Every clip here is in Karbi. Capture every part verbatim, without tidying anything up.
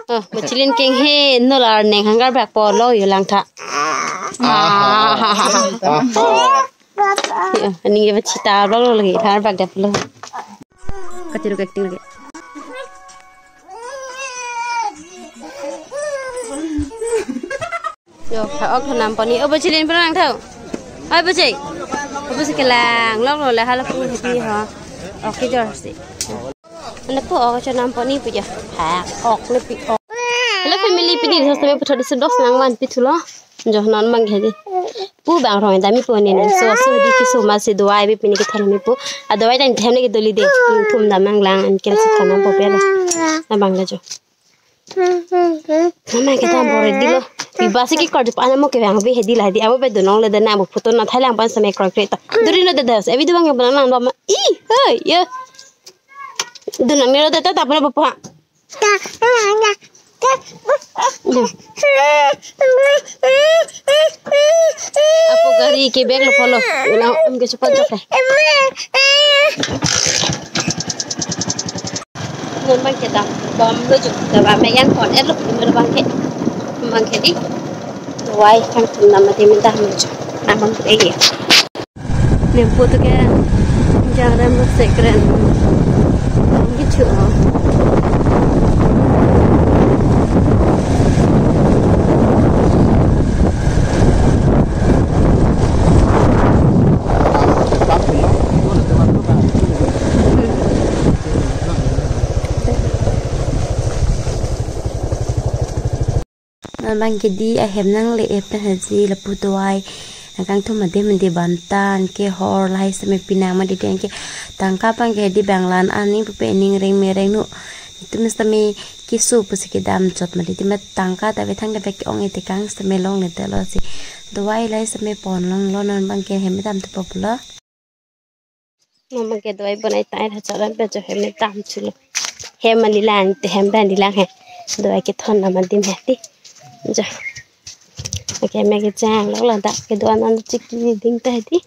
Oh, bachilin keng he, nolar neng hangkarbak po lo yo langtha. Aha. Aha. Yo, aning ke bachita lo lo lagi, hangkarbak dep lo. Kachiruk acting lagi. Yo, tha-ok thanam poni. Oh, bachilin pura langtha. Oi, bachai. Oh, bachai kelang. Lok lo le hala pu hiti ho. Ok, kijor si. Ane pu ok chonam poni pu ja. Tha-ok le pi ok. Hello family, pini sosome puthot isi dos nangvanpi thulo. Jo non abang ke di. Pu bang rong dami pu ne ne. So, so di kisu ma si dawai bi pini kethon mi pu. A dawai tang them ne ke doli de. Thum dam nanglang an kel si thanam po pe la. Abang la jo. Mama ke tam bore dilo. Biba si ke kor jupa na mo ke bang be hedi la hedi. Amo be dunong le dana amo photo na thailang pan same kroi kroi ta. Duri no de das. Evi duang ke bana nang ba ma. I, hei, ya. Dunong ne lo de ta ta pa na pa. Apo gari ke bag lo polo. Ulang um ke cepat jok. Non abang ke dam bom lo ju, da ba me yang kon et lo, non abang ke, abang ke di. Wai kangthum dam mati minta ham lo ju. Abang ke ya. Nempo tu ke, jangan lo sekren. Gitu. Non abang ke di ahem nangle-ep na haji lapu dawai. Nang kangthum adim adim banta anke hor lahai sitame pinang mati di anke tangka abang ke di banglan ani pupe ning reng mereng nu. Itum sitame kisu pusi kedam chot mati di ma tangka ta vethang ta vek ong ete kang sitame longle te lo si. Dawai lahai sitame pon longlo non abang ke hem dam tu pop lo. Mama ke dawai bonai tai tha charan pe jo hem dam chulo. Hem ali lang te hem ban di lang he. Dawai kethon nama dim he ti. Jo. Ake me ke jang lo la dak ke doan an chiki ding ta he ti.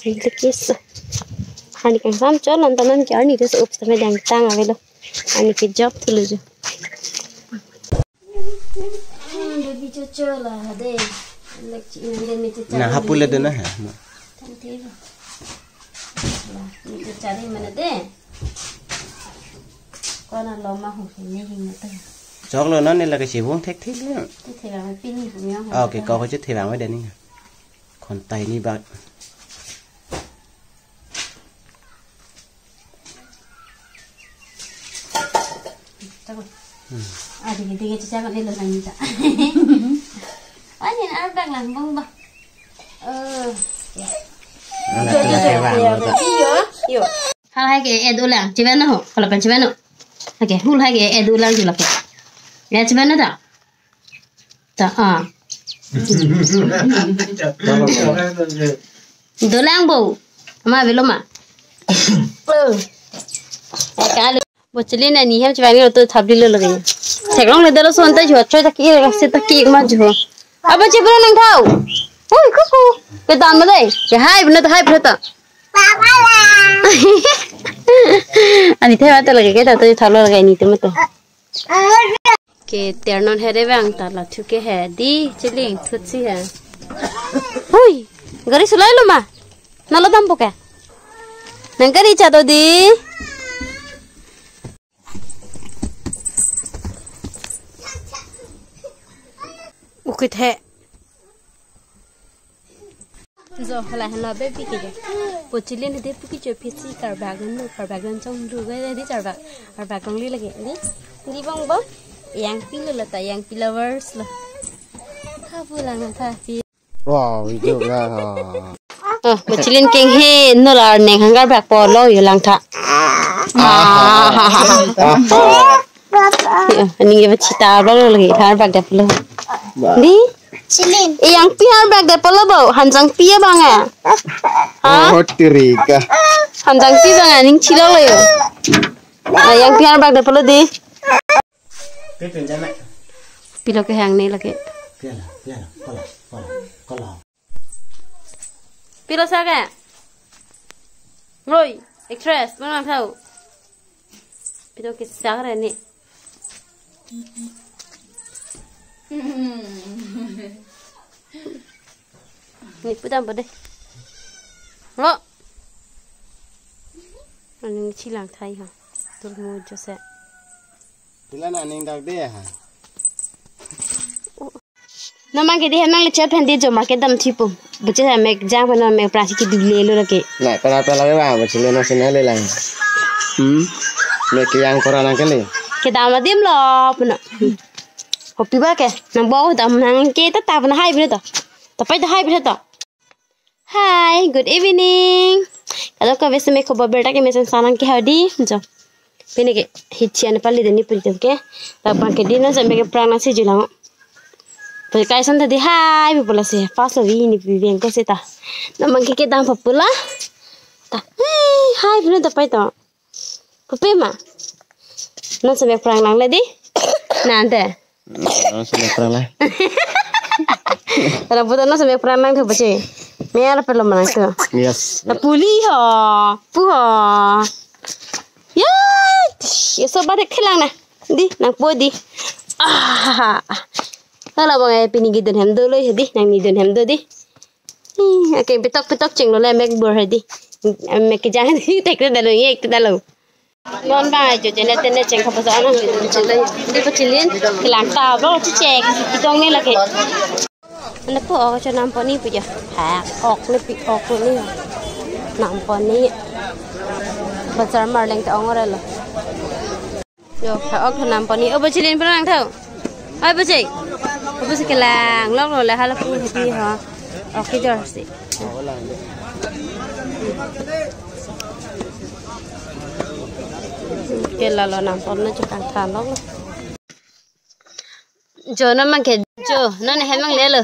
Ding te kisu. Hani kang sam chol an tanan ke ani ke so ups ta me dang tang avelo. Ani ke job thulo jo. Hmm, baby chocho la de. Lek chi nang de mi chocho. Na hapule de na ha. Tang te ba. La, mi chocho ri mana de. Kona loma hu ni hing na ta. Chok lo non ne la ke si hung thek thek le. Te thek ang pini hu yang. Ah, okay, ko ko che thek ang de ni. Khontai ni bak. Chakun. Hmm. Ah, digi, digi, chakun ni lo nang ta. Ani na arbak lang bong ba. Eh. Ala tu se bang lo ta. Iyo, iyo. Hal hai ke edu lang, chiban ho, kalau pen chiban ho. Oke, hul hai ke edu lang jula ke. Ya chiban ta. Ta, ah. Dolang bo. Ama velo ma. Kalo. Bachilin ani hem chibai ni to thabli lo lagi. Sekrong le dalo son ta jo, choi ta ki, se ta ki ma jo. Aba chibro nang thau. Oi, kuku. Ke dam ma dai. Ke hai bna ta hai bna ta. Ani thai ma ta lagi ke ta to thablo lagi ni to ma to. Ke ternon here bang ta la thu ke he di chiling thut si he. Hui, gari sulai lo ma? Nalo dampo ke? Nang gari cha do di. Ukit he. Jo, hala hala baby ke jo. Bachilin de pu ke jo phisi karbak nu, karbak dan chong du ga di karbak. Karbak kong li lagi ni. Di bang bang. Yang pi lo la ta, yang pi lovers lo. Kha pu lang kha pi. Wow, itu lah. Oh, bachilin keng he, nolar neng hangkarbak po lo yo langtha. Ah. Yo, aning ke bachita lo lagi, hangkarbak dep lo. Ba. Di? Chilin. Eh, yang pi hangkarbak dep lo bo, hanjang pi abang eh. Ha? Oh, tirika. Hanjang pi abang eh, ning chilo lo yo. Ah, yang pi hangkarbak dep lo di. Pilo ke hang ni lagi. Piala, piala, kola, kola, kola. Pilo sa ke? Roi, actress, mana tahu? Pilo ke sa ke ni? Ni pudam pade. Ngo. Aning chilang thai ha. Turmu jose. Pila na aning dak de ha. Namang ke di hem nanglechet pen di jo market dam thipo. Buche ha mek jang pen mek prasi ke dule lo lake. Na pala pala ke bang buche le na sene le lang. Hmm. Mek ke yang koran nangkele. Kedam adim lo puno. Kopi ba ke nang bo dam nang ke ta ta puno hai puno to. Tapai to hai puno to. Hi, good evening. Kadokave si mek khobor berta ke mesen sanang ke hadi. Jo. Pini ke hichian pali deni puli ke. Labang ke di na jo mek prang nangsi julang. Pu kaisan tadi hi pu pula si. Pas lo vi ni pi veng ko seta. Namang ke kedam pa pula. Ta. Hi, hi puno tapai to. Pupe ma. Non si mek prang lang le di. Nante. Non si mek prang lang. Tara puta non si mek prang lang thu bache. Mer pelo manang thu. Yes. Ta puli ho. Pu ho. Ya. Ya so barik khilang na. Di nangpo di. Ah. Hala bang eh pini gidon hem dolo ya di. Nangni don hem do di. Hmm, oke, pitok pitok cheng lo le mek bor hadi. Mek kejang hadi tek te dalo, ye ek te dalo. Bon ba jo jene tene cheng khapa so ano. Di pachilin, kelang ta bo chichek, pitong ni lake. Ane po ok cho nampon ni puja. Ha, ok ni pi ok ni. Nampon ni. Bazar marleng ta ong ore lo. Yo, ha ok nampon ni. O bo chilin prang thau. Oi bo chei. O bo si kelang lok lo le hala pu hedi ho. Ok ke jor si. Ke lalo nampon na chukang than lok lo. Jo namang ke jo, non hem nangle lo.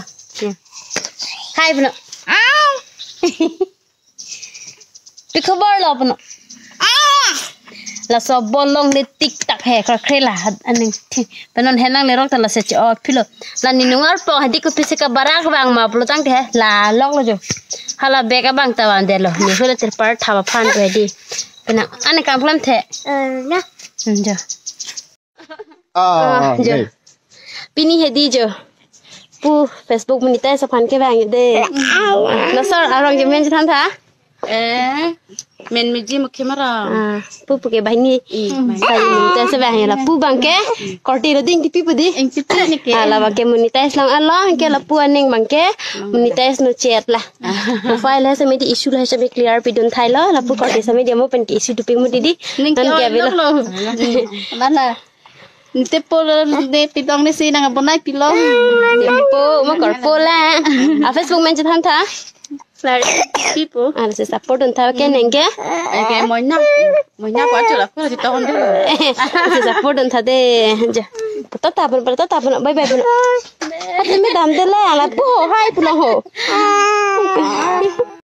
Hi puno. Au. Pi khobor lo puno. Laso bolong le tik tak he kra kre la aning thi. Pen non hem nangle rok ta lasi che-o pilo. La ni nung arpo hadi kopi si kabarak vang ma pulo tangte he la lok lo jo. Hala bag abang ta van de lo. Ni hule tirpar thava phan ko hadi. Pen ane kam phlam the. Eh, na. Hmm, jo. Ah, ah, jo. Pini hedi jo. Pu Facebook monetize aphan ke bang de. Lasar arong ke men chethan tha. Eh, men meji mukhe mara. Ah, pu pu ke bahini. I, bahini. Sai monetize bang la pu bang ke. Korte lo ding tipi pu di. Eng tipi ni ke. Ah, la bang ke monetize lang alo ke la pu aning bang ke. Monetize no chet la. Profile he sami di issue la sami clear pidun thai lo. La pu korte sami di mo pen ke issue duping mo di di. Ning ton ke ke avelo. Lo. Mana? Nte polo de pitong de si nang abonai pilo. Tempo mo korpo la. A Facebook men chethan tha. Sorry, people. Ala si support un tha ke neng ke. Eke moina. Moina pa chula ko di ton de. Ala si support un tha de. Ja. Pata ta pun, pata ta pun, bye bye pun. Ate me dam de la, ala pu ho, hi pulang ho.